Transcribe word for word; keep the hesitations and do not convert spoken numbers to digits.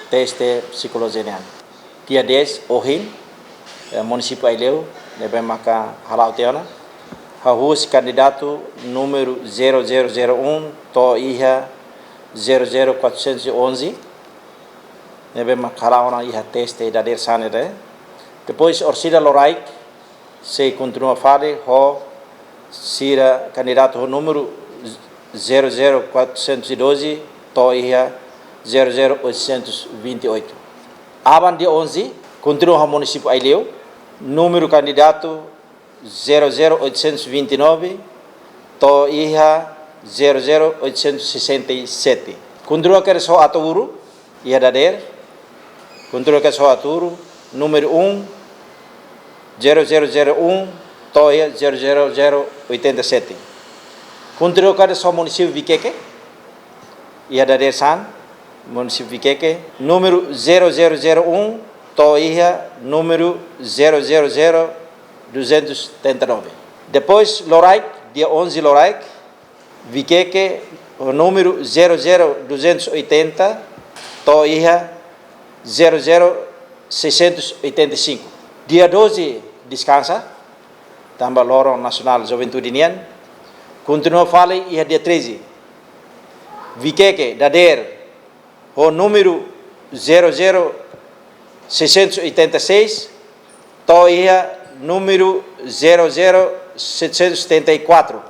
teste psikolojia nian. Dia dez ohin, eh, munisípiu Aileu ne'ebé maka hala'o tiha ona, hahú husi kandidatu númeru zero zero zero um to'o iha zero zero quatrocentos e onze, ne'ebé maka hala'o ona iha teste dadeer-saan ne'e. Depois orsida loraik sei kontinua fali ho sira kandidatu ho númeru zero zero quatrocentos e doze to'o iha zero zero oitocentos e vinte e oito. Aban dia onze, kontinua ho munisípiu Aileu, númeru kandidatu zero zero oitocentos e vinte e nove to'o iha zero zero oitocentos e sessenta e sete. Kontinua kedas ho Ataúru iha dadeer, kontinua kedas ho Ataúru, númeru um, zero zero zero um to'o iha zero zero zero oitenta e sete. Kontinua kedas ho munisípiu Viqueque iha dadeer-saan, munisípiu Viqueque, númeru zero zero zero um to'o iha númeru zero zero zero duzentos setenta e nove. Depois loraik, dia onze loraik, Viqueque, númeru zero zero duzentos e oitenta to'o iha zero zero seiscentos e oitenta e cinco. Dia doze deskansa, tanba loron nasionál juventude nian, kontinua fali iha dia treze. Viqueque, dadeer, ho númeru zero zero seiscentos e oitenta e seis to'o iha númeru zero zero setecentos e setenta e quatro.